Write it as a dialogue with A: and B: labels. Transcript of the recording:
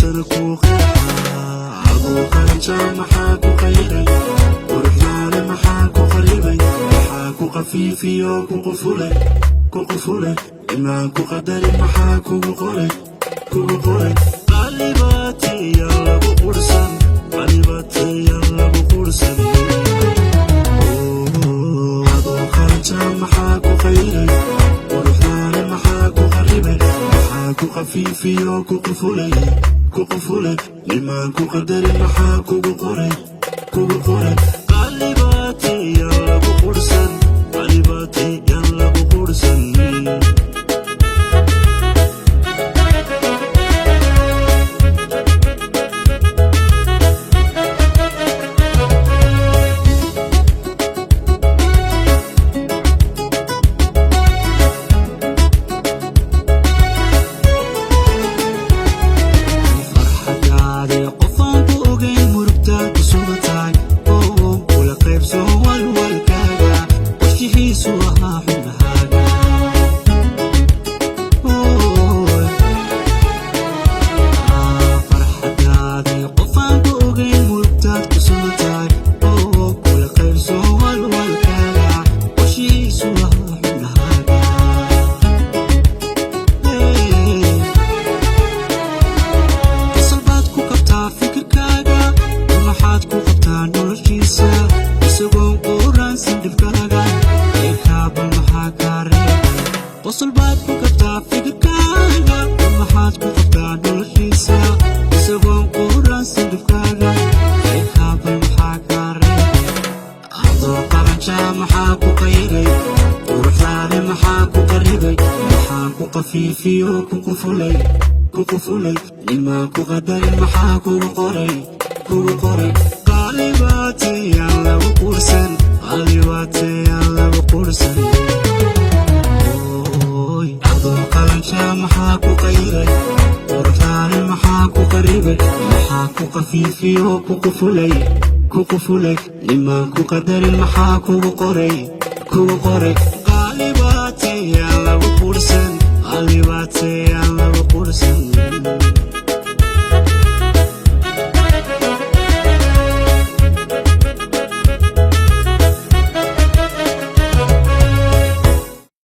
A: Qorshihiisana kuu qeexaa. Adoo qalanjaa maxaa ku qayray? Quruxdaale maxaa ku qaribay? Maxaa ku qafiifiyo ku qufulay, ku qufulay? Imaan ku qadarin maxaa kugu qoray, kugu qoray? Qalibaatiya lagu qursan, qalibaatiya lagu qursan. Adoo qalanjaa maxaa ku qayray? Quruxdaale maxaa ku qaribay? Maxaa ku qafiifiyo ku qufulay, ku qufulay? Nimaan ku qadarin maxaa kugu qoray, kugu qoray? Qalibaatiya lagu qursan, qalibaatiya lagu qursan. Farxadaade qofaan ku ogeyn murugtaad ku sugan tahay oo kula qaybso walwalkaaga, qorshihiisu ahaa xubnahaaga. Farxadaade qofaan ku ogeyn murugtaad ku sugan tahay oo kula qaybso walwalkaaga, qorshihiisu ahaa xubnahaaga. Hey. Qosol baad ku qabtaa fikirkaaga, waxaad ku qabtaa noloshiisa, isagoon quuraansan dhibkaaga eekaaba maxaa kaa reebay? Qosol baad ku qabtaa fikirkaaga, waxaad ku qabtaa noloshiisa, isagoon quuraansan dhibkaaga eekaaba maxaa kaa reebay? Adoo qalanjaa maxaa ku qayray? Quruxdaade maxaa ku qaribay? Maxaa ku qafiifiyo ku qufulay, ku qufulay? Nimaan ku qadarin maxaa kugu qoray, kugu qoray? Qaalibaatiyaan lagu qursan, qaalibaatiyaan lagu qursan. Adoo qalanjaa maxaa ku qayray? Quruxdaale maxaa ku qaribay? Maxaa ku qafiifiyo ku qufulay, ku qufulay? Nimaan ku qadarin maxaa kugu qoray, kugu qoray? Qaalibaatiyaan lagu qursan, qaalibaatiyaan lagu qursan.